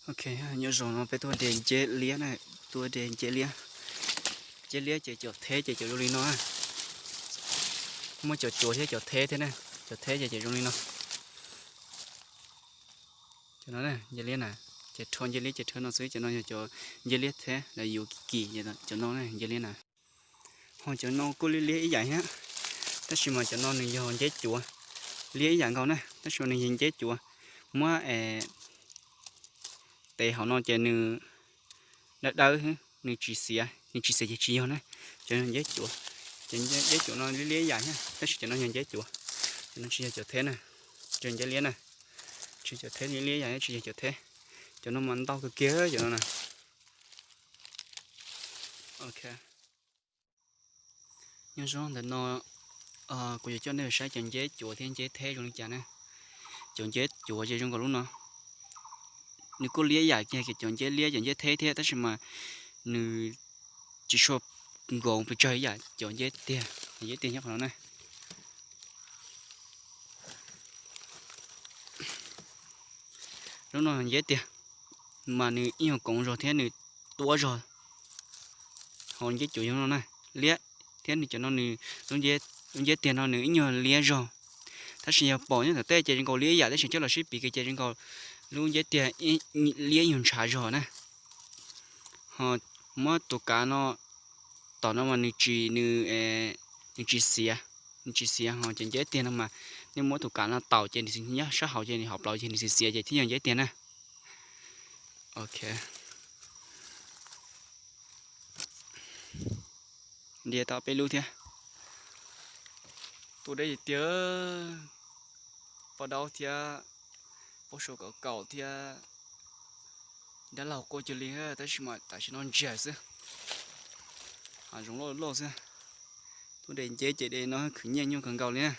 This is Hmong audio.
Ok, nyob zoo no peb tuaj de nceb liab na, tuaj de nceb liab. Nceb liab ces cov theb ces cov zoo li no, muaj cov cuav thiab cov theb thiab na. Cov theb ces cov zoo li no. Cov no nceb liab na, ces rho nceb liab ces rho no xwb, cov no yog cov nceb liab theb los yus kim, cov no nceb liab na. Ho cov no kuj liab liab ib yam thiab, tab sis mas cov no nws yog nceb cuav, liab ib yam nkaus na, tab sis mas nws yog nceb cuav. Muab tes hauv no ces nws dawb dawb, nws tsis xiav, nws tsis xiav ces tsis yog na. Cov no nceb cuav, ces nceb cuav no liab liab ib yam thiab, tab sis cov no yog nceb cuav, cov no tsis yog cov theb na, tsis yog nceb liab na, tsis yog cov theb, liab liab ib yam thiab tsis yog cov theb. Cov no mas ntau kawg kiag cov no na. Ok, nyob zoo, ntawm no kuv yuav coj nej saib cov nceb cuav thiab nceb theb zoo li cas na. Cov nceb cuav ces zoo nkaus lub no, nws kuj liab ib yam kiag cov nceb liab cov nceb theb thiab, tab sis mas nws tsis tshua nkoos pes tsawg ib yam cov nceb tiag, nceb tiag nyob qhov no na. Lub no nceb tiag, mas nws ib nyuag koov zog thiab nws tuab zog. Ho nceb cuav yog no na, liab, thiab nws cov no nws, lub nceb tiag no nws ib nyuag liab zog, tab sis yog pom nyob tom tej ces zoo nkaus liab ib yam, tab sis coj los sib piv kiag ces zoo nkaus lub nceb tiag liab ib nyuag ntshav zog na. Ho muab tus kav no, tom no mas nws tsis, nws tsis xiav, nws tsis xiav, ho cov nceb tiag no mas nej muab tus kav no taus ces nws nyob sab hauv ces nws hauv plaws ces nws xiav xiav ces thiaj yog nceb tiag na. Ok, ntiav tau peb lub thiab. Tus deb tiag, poj daub thiab, poj saum kaum kaum thiab, dab laug quaj cuag li, tab sis mas tam sim no ntsiag xwb, hav zoov loj loj xwb. Tuaj de nceb ces de no khwv nyiaj nyuaj kawg nkaus li na.